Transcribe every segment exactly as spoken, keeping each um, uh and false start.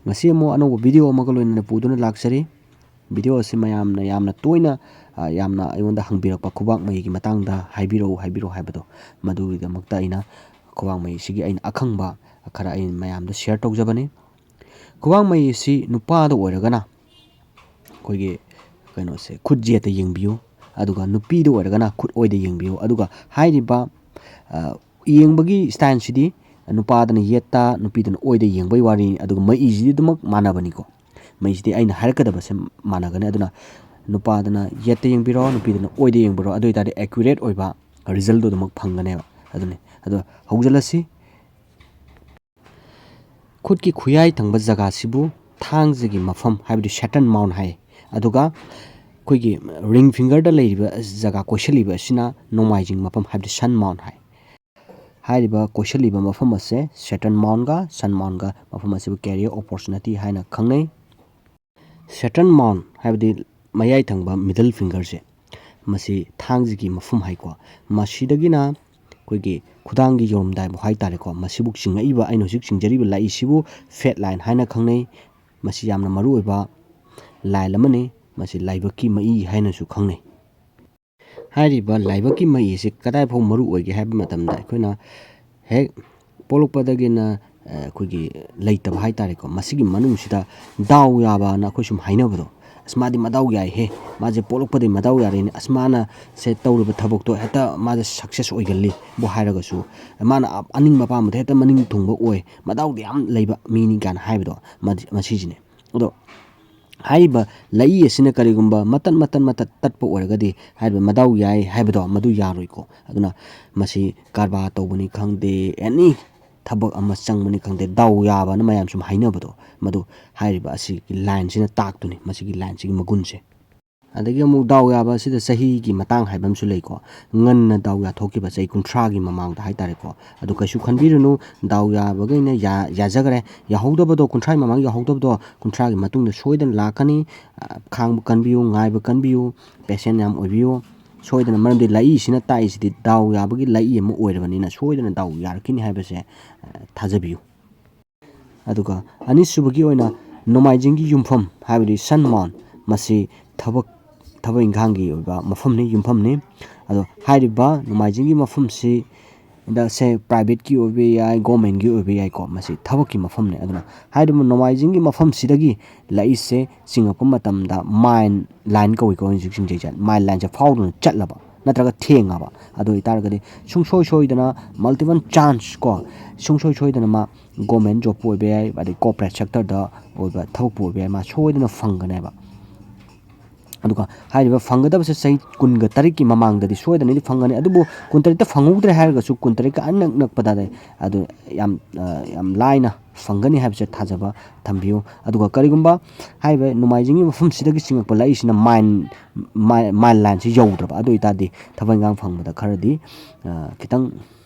ꯉꯁꯤ ꯑꯃꯨꯛ ꯑꯅꯧꯕ ꯚꯤꯗꯤꯑꯣ ꯑꯃꯒ ꯂꯣꯏꯅꯅ ꯄꯨꯗꯨꯅ ꯂꯥꯛꯆꯔꯤ꯫ ꯚꯤꯗꯤꯑꯣ ꯑꯁꯤ ꯃꯌꯥꯝꯅ ꯌꯥꯝꯅ ꯇꯣꯏꯅ, ꯑ, ꯌꯥꯝꯅ ꯑꯩꯉꯣꯟꯗ ꯍꯪꯕꯤꯔꯛꯄ, "ꯈꯨꯕꯥꯛ ꯃꯍꯤꯒꯤ ꯃꯇꯥꯡꯗ ꯍꯥꯏꯕꯤꯔꯛꯎ, ꯍꯥꯏꯕꯤꯔꯛꯎ" ꯍꯥꯏꯕꯗꯣ, ꯃꯗꯨꯒꯤꯗꯃꯛꯇ ꯑꯩꯅ ꯈꯨꯕꯥꯛ ꯃꯍꯤꯁꯤꯒꯤ ꯑꯩꯅ ꯑꯈꯪꯕ ꯈꯔ ꯑꯩ ꯃꯌꯥꯝꯗ ꯁꯤꯌꯔ ꯇꯧꯖꯕꯅꯤ꯫ ꯈꯨꯕꯥꯛ ꯃꯍꯤ ꯑꯁꯤ ꯅꯨꯄꯥꯗ ꯑꯣꯏꯔꯒꯅ ꯑꯩꯈꯣꯏꯒꯤ ꯀꯩꯅꯣꯁꯦ, ꯈꯨꯠ ꯌꯦꯠꯇ ꯌꯦꯡꯕꯤꯌꯨ, ꯑꯗꯨꯒ ꯅꯨꯄꯤꯗ ꯑꯣꯏꯔꯒꯅ ꯈꯨꯠ ꯑꯣꯏꯗ ꯌꯦꯡꯕꯤꯌꯨ꯫ ꯑꯗꯨꯒ ꯍꯥꯏꯔꯤꯕ, ꯑ, ꯌꯦꯡꯕꯒꯤ ꯁ꯭ꯇꯥꯏꯜꯁꯤꯗꯤ ꯅꯨꯄꯥꯗꯅ ꯌꯦꯠꯇ, ꯅꯨꯄꯤꯗꯅ ꯑꯣꯏꯗ ꯌꯦꯡꯕꯒꯤ ꯋꯥꯔꯤꯅꯤ꯫ ꯑꯗꯨꯒ ꯃꯍꯤꯁꯤꯗꯤ ꯑꯗꯨꯃꯛ ꯃꯥꯟꯅꯕꯅꯤꯀꯣ꯫ ꯃꯍꯤꯁꯤꯗꯤ ꯑꯩꯅ ꯍꯥꯏꯔꯛꯀꯗꯕꯁꯦ ꯃꯥꯟꯅꯒꯅꯤ꯫ ꯑꯗꯨꯅ ꯅꯨꯄꯥꯗꯅ ꯌꯦꯠꯇ ꯌꯦꯡꯕꯤꯔꯣ, ꯅꯨꯄꯤꯗꯅ ꯑꯣꯏꯗ ꯌꯦꯡꯕꯤꯔꯣ, ꯑꯗꯨ ꯑꯣꯏꯇꯥꯔꯗꯤ ꯑꯦꯀ꯭ꯌꯨꯔꯦꯠ ꯑꯣꯏꯕ ꯔꯤꯖꯜꯗꯣ ꯑꯗꯨꯃꯛ ꯐꯪꯒꯅꯦꯕ꯫ ꯑꯗꯨꯅꯤ꯫ ꯑꯗꯣ ꯍꯧꯖꯤꯜꯂꯁꯤ꯫ ꯈꯨꯠꯀꯤ ꯈꯨꯌꯥꯏ ꯊꯪꯕ ꯖꯒꯥꯁꯤꯕꯨ ꯊꯥꯡꯖꯒꯤ ꯃꯐꯝ, ꯍꯥꯏꯕꯗꯤ ꯁꯦꯇꯔꯟ ꯃꯥꯎꯟ ꯍꯥꯏ꯫ ꯑꯗꯨꯒ ꯑꯩꯈꯣꯏꯒꯤ ꯔꯤꯡ ꯐꯤꯡꯒꯔꯗ ꯂꯩꯔꯤꯕ ꯖꯒꯥ ꯀꯣꯏꯁꯤꯜꯂꯤꯕ ꯑꯁꯤꯅ ꯅꯣꯡꯃꯥꯏꯖꯤꯡ ꯃꯐꯝ, ꯍꯥꯏꯕꯗꯤ ꯁꯟ ꯃꯥꯎꯟ ꯍꯥꯏ꯫ ꯍꯥꯏꯔꯤꯕ ꯀꯣꯏꯁꯤꯜꯂꯤꯕ ꯃꯐꯝ ꯑꯁꯦ ꯁꯦꯇꯔꯟ ꯃꯥꯎꯟꯒ ꯁꯟ ꯃꯥꯎꯟꯒ ꯃꯐꯝ ꯑꯁꯤꯕꯨ ꯀꯦꯔꯤꯌꯔ ꯑꯣꯄꯣꯔꯆꯨꯅꯤꯇꯤ ꯍꯥꯏꯅ ꯈꯪꯅꯩ꯫ ꯁꯦꯇꯔꯟ ꯃꯥꯎꯟ ꯍꯥꯏꯕꯗꯤ ꯃꯌꯥꯏ ꯊꯪꯕ ꯃꯤꯗꯜ ꯐꯤꯡꯒꯔꯁꯦ, ꯃꯁꯤ ꯊꯥꯡꯖꯒꯤ ꯃꯐꯝ ꯍꯥꯏꯀꯣ꯫ ꯃꯁꯤꯗꯒꯤꯅ ꯑꯩꯈꯣꯏꯒꯤ ꯈꯨꯗꯥꯡꯒꯤ ꯌꯧꯔꯝꯗꯥꯏꯕꯨ ꯍꯥꯏ ꯇꯥꯔꯦꯀꯣ, ꯃꯁꯤꯕꯨ ꯆꯤꯡꯉꯛꯏꯕ, ꯑꯩꯅ ꯍꯧꯖꯤꯛ ꯆꯤꯡꯖꯔꯤꯕ ꯂꯥꯏꯁꯤꯕꯨ ꯐꯦꯠ ꯂꯥꯏꯟ ꯍꯥꯏꯅ ꯈꯪꯅꯩ꯫ ꯃꯁꯤ ꯌꯥꯝꯅ ꯃꯔꯨꯑꯣꯏꯕ ꯂꯥꯏꯟ ꯑꯃꯅꯤ꯫ ꯃꯁꯤ ꯂꯥꯏꯕꯛꯀꯤ ꯃꯏ ꯍꯥꯏꯅꯁꯨ ꯈꯪꯅꯩ꯫ ꯍꯥꯏꯔꯤꯕ ꯂꯥꯏꯕꯛꯀꯤ ꯃꯩ ꯑꯁꯤ ꯀꯗꯥꯏ ꯐꯥꯎ ꯃꯔꯨ ꯑꯣꯏꯒꯦ ꯍꯥꯏꯕ ꯃꯇꯝꯗ, ꯑꯩꯈꯣꯏꯅ ꯍꯦꯛ ꯄꯣꯛꯂꯛꯄꯗꯒꯤꯅ, ꯑ, ꯑꯩꯈꯣꯏꯒꯤ ꯂꯩꯇꯕ ꯍꯥꯏ ꯇꯥꯔꯦꯀꯣ, ꯃꯁꯤꯒꯤ ꯃꯅꯨꯡꯁꯤꯗ ꯗꯥꯎ ꯌꯥꯕꯅ ꯑꯩꯈꯣꯏ ꯁꯨꯝ ꯍꯥꯏꯅꯕꯗꯣ, "ꯑꯁ, ꯃꯥꯗꯤ ꯃꯗꯥꯎ ꯌꯥꯏꯍꯦ, ꯃꯥꯁꯦ ꯄꯣꯛꯂꯛꯄꯗꯒꯤ ꯃꯗꯥꯎ ꯌꯥꯔꯦꯅꯦ, ꯑꯁ, ꯃꯥꯅ ꯁꯦ ꯇꯧꯔꯤꯕ ꯊꯕꯛꯇꯣ ꯍꯦꯛꯇ ꯃꯥꯁꯦ ꯁꯛꯁꯦꯁ ꯑꯣꯏꯒꯜꯂꯤꯕꯨ" ꯍꯥꯏꯔꯒꯁꯨ, "ꯃꯥꯅ ꯑ-, ꯑꯅꯤꯡꯕ ꯑꯄꯥꯝꯕꯗ ꯍꯦꯛꯇ ꯃꯅꯤꯡ ꯊꯨꯡꯕ ꯑꯣꯏ, ꯃꯗꯥꯎꯗꯤ ꯌꯥꯝ ꯂꯩꯕ ꯃꯤꯅꯤ" ꯀꯥꯏꯅ ꯍꯥꯏꯕꯗꯣ, ꯃꯗꯤ-, ꯃꯁꯤꯁꯤꯅꯦ꯫ ꯑꯗꯣ ꯍꯥꯏꯔꯤꯕ ꯂꯥꯏ ꯑꯁꯤꯅ ꯀꯔꯤꯒꯨꯝꯕ ꯃꯇꯠ ꯃꯇꯠ ꯃꯇꯠ ꯇꯠꯄ ꯑꯣꯏꯔꯒꯗꯤ ꯍꯥꯏꯔꯤꯕ ꯃꯗꯥꯎ ꯌꯥꯏ ꯍꯥꯏꯕꯗꯣ ꯃꯗꯨ ꯌꯥꯔꯣꯏꯀꯣ꯫ ꯑꯗꯨꯅ ꯃꯁꯤ ꯀꯔꯕꯥꯔ ꯇꯧꯕꯅꯤ ꯈꯪꯗꯦ, ꯑꯦꯅꯤ ꯊꯕꯛ ꯑꯃ ꯆꯪꯕꯅꯤ ꯈꯪꯗꯦ, ꯗꯥꯎ ꯌꯥꯕꯅ ꯃꯌꯥꯝ ꯁꯨꯝ ꯍꯥꯏꯅꯕꯗꯣ, ꯃꯗꯨ ꯍꯥꯏꯔꯤꯕ ꯑꯁꯤꯒꯤ ꯂꯥꯏꯟꯁꯤꯅ ꯇꯥꯛꯇꯨꯅꯤ, ꯃꯁꯤꯒꯤ ꯂꯥꯏꯟꯁꯤꯒꯤ ꯃꯒꯨꯟꯁꯦ꯫ ꯑꯗꯒꯤ ꯑꯃꯨꯛ ꯗꯥꯎ ꯌꯥꯕ ꯑꯁꯤꯗ ꯆꯍꯤꯒꯤ ꯃꯇꯥꯡ ꯍꯥꯏꯕ ꯑꯃꯁꯨ ꯂꯩꯀꯣ꯫ ꯉꯟꯅ ꯗꯥꯎ ꯌꯥꯊꯣꯛꯈꯤꯕ ꯆꯍꯤ ꯀꯨꯟꯊ꯭ꯔꯥꯒꯤ ꯃꯃꯥꯡꯗ ꯍꯥꯏ ꯇꯥꯔꯦꯀꯣ꯫ ꯑꯗꯨ ꯀꯩꯁꯨ ꯈꯟꯕꯤꯔꯨꯅꯨ, ꯗꯥꯎ ꯌꯥꯕꯈꯩꯅ ꯌꯥ-, ꯌꯥꯖꯈ꯭ꯔꯦ꯫ ꯌꯥꯍꯧꯗꯕꯗꯣ, ꯀꯨꯟꯊ꯭ꯔꯥꯒꯤ ꯃꯃꯥꯡ ꯌꯥꯍꯧꯗꯕꯗꯣ ꯀꯨꯟꯊ꯭ꯔꯥꯒꯤ ꯃꯇꯨꯡꯗ ꯁꯣꯏꯗꯅ ꯂꯥꯛꯀꯅꯤ꯫ ꯑ, ꯈꯥꯡꯕ ꯀꯟꯕꯤꯌꯨ, ꯉꯥꯏꯕ ꯀꯟꯕꯤꯌꯨ, ꯄꯦꯁꯦꯟ ꯌꯥꯝ ꯑꯣꯏꯕꯤꯌꯨ꯫ ꯁꯣꯏꯗꯅ, ꯃꯔꯝꯗꯤ ꯂꯥꯏꯁꯤꯅ ꯇꯥꯛꯏꯁꯤꯗꯤ ꯗꯥꯎ ꯌꯥꯕꯒꯤ ꯂꯥꯏ ꯑꯃ ꯑꯣꯏꯔꯕꯅꯤꯅ ꯁꯣꯏꯗꯅ ꯗꯥꯎ ꯌꯥꯔꯛꯈꯤꯅꯤ ꯍꯥꯏꯕꯁꯦ, ꯑ, ꯊꯥꯖꯕꯤꯌꯨ꯫ ꯑꯗꯨꯒ ꯑꯅꯤꯁꯨꯕꯒꯤ ꯑꯣꯏꯅ ꯅꯣꯡꯃꯥꯏꯖꯤꯡꯒꯤ ꯌꯨꯝꯐꯝ, ꯍꯥꯏꯕꯗꯤ sun mount, ꯃꯁꯤ ꯊꯕꯛ, ꯊꯕꯛ ꯏꯪꯈꯥꯡꯒꯤ ꯑꯣꯏꯕ ꯃꯐꯝꯅꯤ, ꯌꯨꯝꯐꯝꯅꯤ꯫ ꯑꯗꯣ ꯍꯥꯏꯔꯤꯕ ꯅꯣꯡꯃꯥꯏꯖꯤꯡꯒꯤ ꯃꯐꯝꯁꯤ ꯗ ꯁꯦ privateꯀꯤ ꯑꯣꯏꯕ ꯌꯥꯏ, governmentꯀꯤ ꯑꯣꯏꯕ ꯌꯥꯏꯀꯣ, ꯃꯁꯤ ꯊꯕꯛꯀꯤ ꯃꯐꯝꯅꯤ꯫ ꯑꯗꯨꯅ ꯍꯥꯏꯔꯤꯕ ꯅꯣꯡꯃꯥꯏꯖꯤꯡꯒꯤ ꯃꯐꯝꯁꯤꯗꯒꯤ ꯂꯩꯁꯦ ꯆꯤꯡꯉꯛꯄ ꯃꯇꯝꯗ mile line ꯀꯧꯏꯀꯣ, ꯍꯧꯖꯤꯛ ꯆꯤꯡꯖꯩꯁꯦ, mile lineꯁꯦ ꯐꯥꯎꯗꯨꯅ ꯆꯠꯂꯕ ꯅꯠꯇ꯭ꯔꯒ ꯊꯦꯡꯉꯕ, ꯑꯗꯨ ꯑꯣꯏꯇꯥꯔꯒꯗꯤ ꯁꯨꯡꯁꯣꯏ ꯁꯣꯏꯗꯅ multiple chance ꯀꯣ, ꯁꯨꯡꯁꯣꯏ ꯁꯣꯏꯗꯅ ꯃꯥ government jobꯄꯨ ꯑꯣꯏꯕ ꯌꯥꯏ, ꯑꯗꯩ corporate sectorꯗ ꯑꯣꯏꯕ ꯊꯕꯛꯄꯨ ꯑꯣꯏꯕ ꯌꯥꯏ, ꯃꯥ ꯁꯣꯏꯗꯅ ꯐꯪꯒꯅꯦꯕ꯫ ꯑꯗꯨꯒ ꯍꯥꯏꯔꯤꯕ ꯐꯪꯒꯗꯕꯁꯦ ꯆꯍꯤ ꯀꯨꯟꯒ ꯇꯔꯦꯠꯀꯤ ꯃꯃꯥꯡꯗꯗꯤ ꯁꯣꯏꯗꯅꯗꯤ ꯐꯪꯒꯅꯤ꯫ ꯑꯗꯨꯕꯨ ꯀꯨꯟꯇꯔꯦꯠꯇ ꯐꯪꯍꯧꯗ꯭ꯔꯦ ꯍꯥꯏꯔꯒꯁꯨ ꯀꯨꯟꯇꯔꯦꯠꯀ ꯑꯅꯛ ꯅꯛꯄꯗ ꯑꯗꯨ ꯌꯥꯝ, ꯑ, ꯌꯥꯝ ꯂꯥꯏꯅ ꯐꯪꯒꯅꯤ ꯍꯥꯏꯕꯁꯦ ꯊꯥꯖꯕ ꯊꯝꯕꯤꯌꯨ꯫ ꯑꯗꯨꯒ ꯀꯔꯤꯒꯨꯝꯕ ꯍꯥꯏꯔꯤꯕ ꯅꯣꯡꯃꯥꯏꯖꯤꯡꯒꯤ ꯃꯐꯝꯁꯤꯗꯒꯤ ꯆꯤꯡꯉꯛꯄ ꯂꯩꯁꯤꯅ mile, mile, mile lineꯁꯤ ꯌꯧꯗ꯭ꯔꯕ, ꯑꯗꯨ ꯑꯣꯏꯇꯥꯔꯗꯤ ꯊꯕꯛ ꯏꯟꯈꯥꯡ ꯐꯪꯕꯗ ꯈꯔꯗꯤ, ꯑ, ꯈꯤꯇꯪ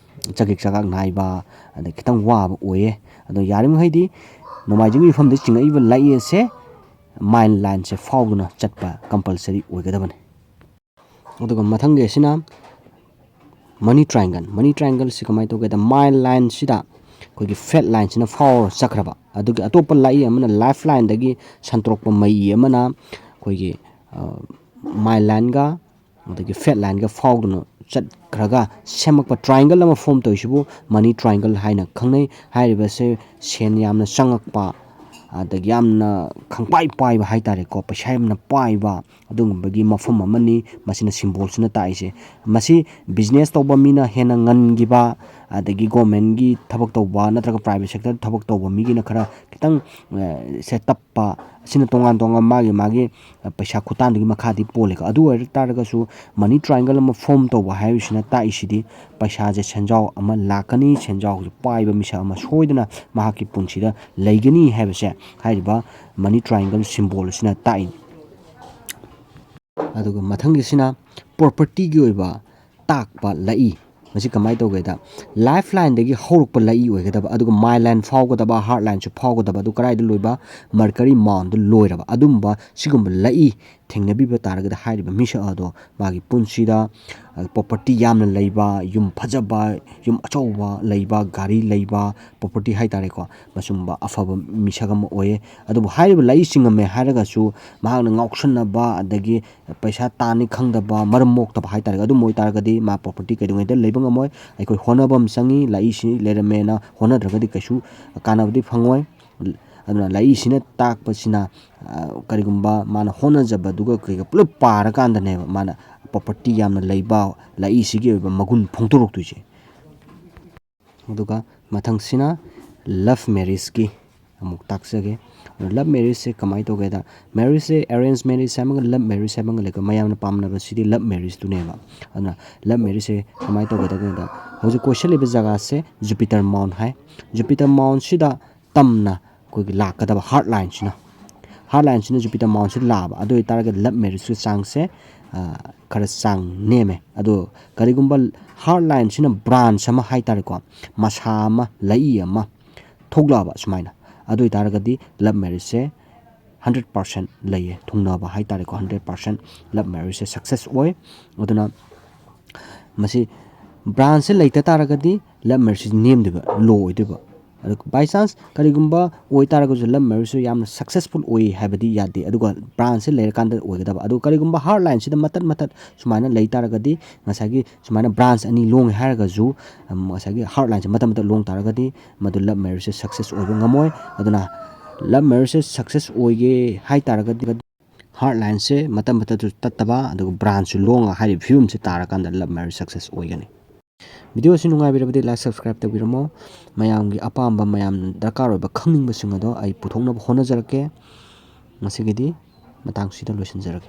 ꯆꯀꯤꯛ ꯆꯀꯥꯛ ꯅꯥꯏꯕ, ꯑꯗꯩ ꯈꯤꯇꯪ ꯋꯥꯕ ꯑꯣꯏꯌꯦ꯫ ꯑꯗꯣ ꯌꯥꯔꯤꯃꯈꯩꯗꯤ ꯅꯣꯡꯃꯥꯏꯖꯤꯡꯒꯤ ꯃꯐꯝꯗ ꯆꯤꯡꯉꯛꯏꯕ ꯂꯩ ꯑꯁꯦ mile lineꯁꯦ ꯐꯥꯎꯗꯨꯅ ꯆꯠꯄ compulsory ꯑꯣꯏꯒꯗꯕꯅꯤ꯫ ꯑꯗꯨꯒ ꯃꯊꯪꯒꯤ ꯑꯁꯤꯅ money triangle꯫ Money triangleꯁꯤ ꯀꯃꯥꯏꯅ ꯇꯧꯒꯦꯗ, mile lineꯁꯤꯗ ꯑꯩꯈꯣꯏꯒꯤ fat lineꯁꯤꯅ ꯐꯥꯎꯔ ꯆꯠꯈ꯭ꯔꯕ, ꯑꯗꯨꯒ ꯑꯇꯣꯞꯄ ꯂꯥꯏ ꯑꯃꯅ life lineꯗꯒꯤ ꯁꯟꯇꯣꯔꯛꯄ ꯃꯩ ꯑꯃꯅ ꯑꯩꯈꯣꯏꯒꯤ, ꯑ, mile lineꯒ ꯑꯗꯒꯤ fat lineꯒ ꯐꯥꯎꯗꯨꯅ ꯆꯠꯈ꯭ꯔꯒ ꯁꯦꯝꯃꯛꯄ triangle ꯑꯃ form ꯇꯧꯔꯤꯁꯤꯕꯨ money triangle ꯍꯥꯏꯅ ꯈꯪꯅꯩ꯫ ꯍꯥꯏꯔꯤꯕꯁꯦ ꯁꯦꯟ ꯌꯥꯝꯅ ꯆꯪꯉꯛꯄ, ꯑꯗꯒꯤ ꯌꯥꯝꯅ ꯈꯪꯄꯥꯏ ꯄꯥꯏꯕ ꯍꯥꯏꯇꯥꯔꯦꯀꯣ, ꯄꯩꯁꯥ ꯌꯥꯝꯅ ꯄꯥꯏꯕ, ꯑꯗꯨꯒꯨꯝꯕꯒꯤ ꯃꯐꯝ ꯑꯃꯅꯤ꯫ ꯃꯁꯤꯅ symbolꯁꯤꯅ ꯇꯥꯛꯏꯁꯦ꯫ ꯃꯁꯤ business ꯇꯧꯕ ꯃꯤꯅ ꯍꯦꯟꯅ ꯉꯟꯈꯤꯕ, ꯑꯗꯒꯤ governmentꯀꯤ ꯊꯕꯛ ꯇꯧꯕ ꯅꯠꯇ꯭ꯔꯒ private sector ꯊꯕꯛ ꯇꯧꯕ ꯃꯤꯒꯤꯅ ꯈꯔ ꯈꯤꯇꯪ, ꯑ, ꯁꯦ ꯇꯞꯄ, ꯑꯁꯤꯅ ꯇꯣꯉꯥꯟ ꯇꯣꯉꯥꯟ ꯃꯥꯒꯤ ꯃꯥꯒꯤ, ꯑ, ꯄꯩꯁꯥ ꯈꯨꯇꯥꯟꯗꯨꯒꯤ ꯃꯈꯥꯗꯤ ꯄꯣꯜꯂꯦꯀꯣ꯫ ꯑꯗꯨ ꯑꯣꯏꯔ ꯇꯥꯔꯒꯁꯨ money triangle ꯑꯃ form ꯇꯧꯕ ꯍꯥꯏꯕꯁꯤꯅ ꯇꯥꯛꯏꯁꯤꯗꯤ ꯄꯩꯁꯥꯁꯦ, ꯁꯦꯟꯖꯥꯎ ꯑꯃ ꯂꯥꯛꯀꯅꯤ, ꯁꯦꯟꯖꯥꯎꯁꯦ ꯄꯥꯏꯕ ꯃꯤꯁꯛ ꯑꯃ ꯁꯣꯏꯗꯅ ꯃꯍꯥꯛꯀꯤ ꯄꯨꯟꯁꯤꯗ ꯂꯩꯒꯅꯤ ꯍꯥꯏꯕꯁꯦ ꯍꯥꯏꯔꯤꯕ money triangle symbol ꯑꯁꯤꯅ ꯇꯥꯛꯏ꯫ ꯑꯗꯨꯒ ꯃꯊꯪꯒꯤꯁꯤꯅ propertyꯒꯤ ꯑꯣꯏꯕ ꯇꯥꯛꯄ ꯂꯥꯛꯏ꯫ ꯃꯁꯤ ꯀꯃꯥꯏꯅ ꯇꯧꯒꯦꯗ, ꯂꯥꯏꯐ ꯂꯥꯏꯟꯗꯒꯤ ꯍꯧꯔꯛꯄ ꯂꯛꯏ ꯑꯣꯏꯒꯗꯕ, ꯑꯗꯨꯒ ꯃꯥꯏ ꯂꯥꯏꯟ ꯐꯥꯎꯒꯗꯕ, ꯍꯥꯔꯠ ꯂꯥꯏꯟꯁꯨ ꯐꯥꯎꯒꯗꯕ, ꯑꯗꯨ ꯀꯗꯥꯏꯗ ꯂꯣꯏꯕ? ꯃꯔꯀꯔꯤ ꯃꯥꯎꯟꯗ ꯂꯣꯏꯔꯕ꯫ ꯑꯗꯨꯝꯕ ꯁꯤꯒꯨꯝꯕ ꯂꯛꯏ ꯊꯦꯡꯅꯕꯤꯕ ꯇꯥꯔꯒꯗꯤ ꯍꯥꯏꯔꯤꯕ ꯃꯤꯁꯛ ꯑꯗꯣ ꯃꯥꯒꯤ ꯄꯨꯟꯁꯤꯗ ꯄ꯭ꯔꯣꯄꯔꯇꯤ ꯌꯥꯝꯅ ꯂꯩꯕ, ꯌꯨꯝ ꯐꯖꯕ, ꯌꯨꯝ ꯑꯆꯧꯕ ꯂꯩꯕ, ꯒꯥꯔꯤ ꯂꯩꯕ, ꯄ꯭ꯔꯣꯄꯔꯇꯤ ꯍꯥꯏ ꯇꯥꯔꯦꯀꯣ, ꯃꯁꯨꯝꯕ ꯑꯐꯕ ꯃꯤꯁꯛ ꯑꯃ ꯑꯣꯏꯌꯦ꯫ ꯑꯗꯨꯕꯨ ꯍꯥꯏꯔꯤꯕ ꯂꯛꯏ ꯆꯤꯡꯉꯝꯃꯦ ꯍꯥꯏꯔꯒꯁꯨ ꯃꯍꯥꯛꯅ ꯉꯥꯎꯁꯟꯅꯕ, ꯑꯗꯒꯤ ꯄꯩꯁꯥ ꯇꯥꯅꯤ ꯈꯪꯗꯕ, ꯃꯔꯝ ꯃꯣꯛꯇꯕ ꯍꯥꯏ ꯇꯥꯔꯒꯗꯤ, ꯑꯗꯨꯝꯕ ꯑꯣꯏꯇꯥꯔꯒꯗꯤ ꯃꯥ ꯄ꯭ꯔꯣꯄꯔꯇꯤ ꯀꯩꯗꯧꯉꯩꯗ ꯂꯩꯕ ꯉꯝꯃꯣꯏ꯫ ꯑꯩꯈꯣꯏ ꯍꯣꯠꯅꯕ ꯑꯃ ꯆꯪꯉꯤ꯫ ꯂꯛꯏꯁꯤ ꯂꯩꯔꯝꯃꯦꯅ ꯍꯣꯠꯅꯗ꯭ꯔꯒꯗꯤ ꯀꯩꯁꯨ ꯀꯥꯟꯅꯕꯗꯤ ꯐꯪꯉꯣꯏ꯫ ꯑꯗꯨꯅ ꯂꯛꯏꯁꯤꯅ ꯇꯥꯛꯄꯁꯤꯅ, ꯑ, ꯀꯔꯤꯒꯨꯝꯕ ꯃꯥꯅ ꯍꯣꯠꯅꯖꯕꯗꯨꯒ ꯀꯩꯒ ꯄꯨꯂꯞ ꯄꯥꯔꯀꯥꯟꯗꯅꯦꯕ ꯃꯥꯅ ꯄ꯭ꯔꯣꯄꯔꯇꯤ ꯌꯥꯝꯅ ꯂꯩꯕ, ꯂꯛꯏꯁꯤꯒꯤ ꯑꯣꯏꯕ ꯃꯒꯨꯟ ꯐꯣꯡꯗꯣꯔꯛꯇꯣꯏꯁꯦ꯫ ꯑꯗꯨꯒ ꯃꯊꯪꯁꯤꯅ ꯂꯚ ꯃꯦꯔꯤꯖꯀꯤ ꯑꯃꯨꯛ ꯇꯥꯛꯆꯒꯦ꯫ ꯑꯗꯣ ꯂꯚ ꯃꯦꯔꯤꯖꯁꯦ ꯀꯃꯥꯏꯅ ꯇꯧꯒꯦꯗ, ꯃꯦꯔꯤꯖꯁꯦ ꯑꯦꯔꯦꯟꯖ ꯃꯦꯔꯤꯖ ꯍꯥꯏꯕ ꯑꯃꯒ ꯂꯚ ꯃꯦꯔꯤꯖ ꯍꯥꯏꯕ ꯑꯃꯒ ꯂꯩꯀꯣ꯫ ꯃꯌꯥꯝꯅ ꯄꯥꯝꯅꯕꯁꯤꯗꯤ ꯂꯚ ꯃꯦꯔꯤꯖꯇꯨꯅꯦꯕ꯫ ꯑꯗꯨꯅ ꯂꯚ ꯃꯦꯔꯤꯖꯁꯦ ꯀꯃꯥꯏꯅ ꯇꯧꯒꯗꯒꯦꯗ, ꯍꯧꯖꯤꯛ ꯀꯣꯏꯁꯜꯂꯤꯕ ꯖꯒꯥꯁꯦ ꯖꯨꯄꯤꯇꯔ ꯃꯥꯎꯟ ꯍꯥꯏ꯫ ꯖꯨꯄꯤꯇꯔ ꯃꯥꯎꯟꯁꯤꯗ ꯇꯝꯅ ꯑꯩꯈꯣꯏꯒꯤ ꯂꯥꯛꯀꯗꯕ ꯍꯥꯔꯠ ꯂꯥꯏꯟꯁꯤꯅ, ꯍꯥꯔꯠ ꯂꯥꯏꯟꯁꯤꯅ ꯖꯨꯄꯤꯇꯔ ꯃꯥꯎꯟꯁꯤꯗ ꯂꯥꯛꯑꯕ꯫ ꯑꯗꯨ ꯑꯣꯏꯇꯥꯔꯒꯗꯤ ꯂꯚ ꯃꯦꯔꯤꯖꯀꯤ ꯆꯥꯡꯁꯦ, ꯑ, ꯈꯔ ꯆꯥꯡ ꯅꯦꯝꯃꯦ꯫ ꯑꯗꯣ ꯀꯔꯤꯒꯨꯝꯕ ꯍꯥꯔꯠ ꯂꯥꯏꯟꯁꯤꯅ ꯕ꯭ꯔꯥꯟꯁ ꯑꯃ ꯍꯥꯏ ꯇꯥꯔꯦꯀꯣ, ꯃꯁꯥ ꯑꯃ, ꯂꯛꯏ ꯑꯃ ꯊꯣꯛꯂꯛꯑꯕ ꯁꯨꯃꯥꯏꯅ, ꯑꯗꯨ ꯑꯣꯏꯇꯥꯔꯒꯗꯤ ꯂꯚ ꯃꯦꯔꯤꯖꯁꯦ ꯍꯟꯗ꯭ꯔꯦꯠ ꯄꯥꯔꯁꯦꯟ ꯂꯩꯌꯦ, ꯊꯨꯡꯅꯕ ꯍꯥꯏ ꯇꯥꯔꯦꯀꯣ, ꯍꯟꯗ꯭ꯔꯦꯠ ꯄꯥꯔꯁꯦꯟ ꯂꯚ ꯃꯦꯔꯤꯖꯁꯦ ꯁꯛꯁꯦꯁ ꯑꯣꯏ꯫ ꯑꯗꯨꯅ ꯃꯁꯤ ꯕ꯭ꯔꯥꯟꯁꯁꯦ ꯂꯩꯇ ꯇꯥꯔꯒꯗꯤ ꯂꯚ ꯃꯦꯔꯤꯖꯁꯤ ꯅꯦꯝꯗꯣꯏꯕ, ꯂꯣ ꯑꯣꯏꯗꯣꯏꯕ꯫ ꯑꯗꯣ ꯕꯥꯏ ꯆꯥꯟꯁ ꯀꯔꯤꯒꯨꯝꯕ ꯑꯣꯏꯇꯥꯔꯒꯁꯨ ꯂꯚ ꯃꯦꯔꯤꯖꯁꯨ ꯌꯥꯝꯅ ꯁꯛꯁꯦꯁꯐꯨꯜ ꯑꯣꯏ ꯍꯥꯏꯕꯗꯤ ꯌꯥꯗꯦ꯫ ꯑꯗꯨꯒ ꯕ꯭ꯔꯥꯟꯁꯁꯦ ꯂꯩꯔꯀꯥꯟꯗ ꯑꯣꯏꯒꯗꯕ꯫ ꯑꯗꯨꯒ ꯀꯔꯤꯒꯨꯝꯕ ꯍꯥꯔꯠ ꯂꯥꯏꯟꯁꯤꯗ ꯃꯇꯠ ꯃꯇꯠ ꯁꯨꯃꯥꯏꯅ ꯂꯩ ꯇꯥꯔꯒꯗꯤ, ꯉꯁꯥꯏꯒꯤ ꯁꯨꯃꯥꯏꯅ ꯕ꯭ꯔꯥꯟꯁ ꯑꯅꯤ ꯂꯣꯡꯉꯦ ꯍꯥꯏꯔꯒꯁꯨ, ꯎꯝ, ꯉꯁꯥꯏꯒꯤ ꯍꯥꯔꯠ ꯂꯥꯏꯟꯁꯦ ꯃꯇꯠ ꯃꯇꯠ ꯂꯣꯡ ꯇꯥꯔꯒꯗꯤ ꯃꯗꯨ ꯂꯚ ꯃꯦꯔꯤꯖꯁꯦ ꯁꯛꯁꯦꯁ ꯑꯣꯏꯕ ꯉꯝꯃꯣꯏ꯫ ꯑꯗꯨꯅ ꯂꯚ ꯃꯦꯔꯤꯖꯁꯦ ꯁꯛꯁꯦꯁ ꯑꯣꯏꯒꯦ ꯍꯥꯏ ꯇꯥꯔꯒꯗꯤ ꯍꯥꯔꯠ ꯂꯥꯏꯟꯁꯦ ꯃꯇꯠ ꯃꯇꯠꯁꯨ ꯇꯠꯇꯕ, ꯑꯗꯨꯒ ꯕ꯭ꯔꯥꯟꯁꯁꯨ ꯂꯣꯡꯉ ꯍꯥꯏꯔꯤꯕ ꯐꯤꯕꯝꯁꯦ ꯇꯥꯔꯀꯥꯟꯗ ꯂꯚ ꯃꯦꯔꯤꯖ ꯁꯛꯁꯦꯁ ꯑꯣꯏꯒꯅꯤ꯫ ꯚꯤꯗꯤꯑꯣꯁꯤ ꯅꯨꯡꯉꯥꯏꯕꯤꯔꯕꯗꯤ ꯂꯥꯏꯛ, ꯁꯕꯁꯀ꯭ꯔꯥꯏꯕ ꯇꯧꯕꯤꯔꯝꯃꯣ꯫ ꯃꯌꯥꯝꯒꯤ ꯑꯄꯥꯝꯕ, ꯃꯌꯥꯝ ꯗꯔꯀꯥꯔ ꯑꯣꯏꯕ ꯈꯪꯅꯤꯡꯕꯁꯤꯡ ꯑꯗꯣ ꯑꯩ ꯄꯨꯊꯣꯛꯅꯕ ꯍꯣꯠꯅꯖꯔꯛꯀꯦ꯫ ꯉꯁꯤꯒꯤꯗꯤ ꯃꯇꯥꯡꯁꯤꯗ ꯂꯣꯏꯁꯤꯟꯖꯔꯒꯦ꯫